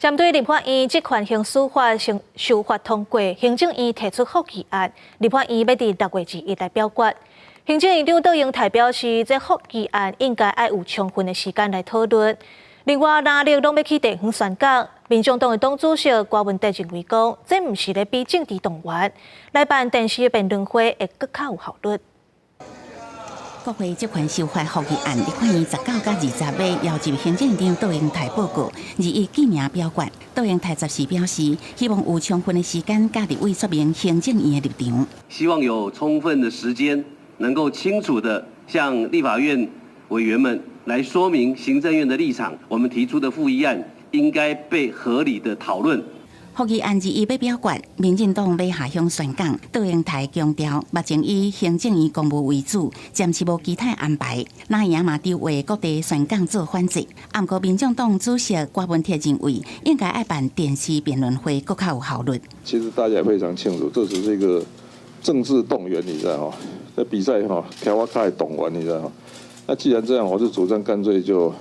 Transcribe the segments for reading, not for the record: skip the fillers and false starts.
針對立法院職權行使法修法通過，行政院提出覆議案，立法院欲佇6月21來表決。行政院長卓榮泰表示，這覆議案應該愛有充分的時間來討論。另外，藍綠攏欲去地方選講，民眾黨的黨主席柯文哲認為講，這毋是咧比政治動員，來辦電視辯論會會閣較有效率。國會職權修法覆議案，立法院19佮20欲邀集行政院長卓榮泰報告，21記名表決。卓榮泰十四表示，希望有充分的時間，佮立委說明行政院的立場。希望有充分的時間，能夠清楚地向立法院委員們來說明行政院的立場。我們提出的覆議案應該被合理的討論。覆議案21欲表決，民進黨欲下鄉宣講，卓榮泰強調，目前以行政院公務為主，暫時無其他安排。藍營嘛籌劃各地宣講做反制。毋過民眾黨主席柯文哲認為，應該愛辦電視辯論會，閣較有效率。其實大家也非常清楚，這只是一個政治動員，你知道嗎？在比賽哈，調我開動員，你知道嗎？那既然這樣，我就主張乾脆就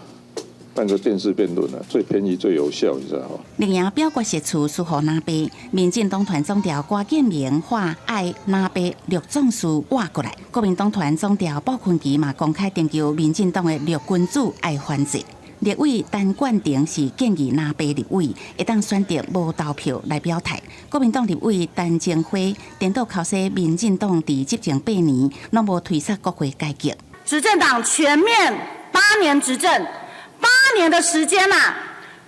辦個電視辯論啦，最便宜最有效，你知道嗎？綠營表決席次輸予藍白，民進黨團總召郭建明喊愛藍白六壯士活過來，國民黨團總召傅崐萁嘛公開徵求民進黨的六君子愛反制。立委陳冠廷是建議藍白立委會當選擇無投票來表態。國民黨立委陳貞輝顛倒剾洗民進黨佇執政8年攏無推捒國會改革。執政黨全面八年執政。八年的時間吶，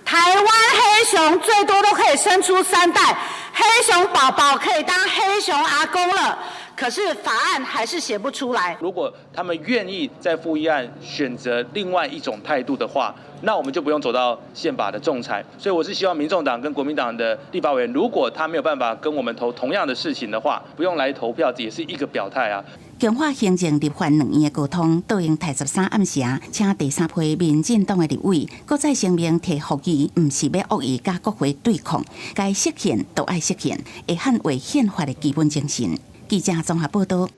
台灣黑熊最多都可以生出三代，黑熊寶寶可以當黑熊阿公了。可是法案還是寫不出來。如果他們願意在覆議案選擇另外一種態度的話，那我們就不用走到憲法的仲裁。所以我是希望民眾黨跟國民黨的立法委員，如果他沒有辦法跟我們投同樣的事情的話，不用來投票，也是一個表態啊。強化行政立法兩院的溝通，卓榮泰十三暗暝請第三批民進黨的立委，閣再聲明提覆議，毋是欲惡意佮國會對抗，該釋憲都愛釋憲，會捍衛憲法的基本精神。記者綜合報道。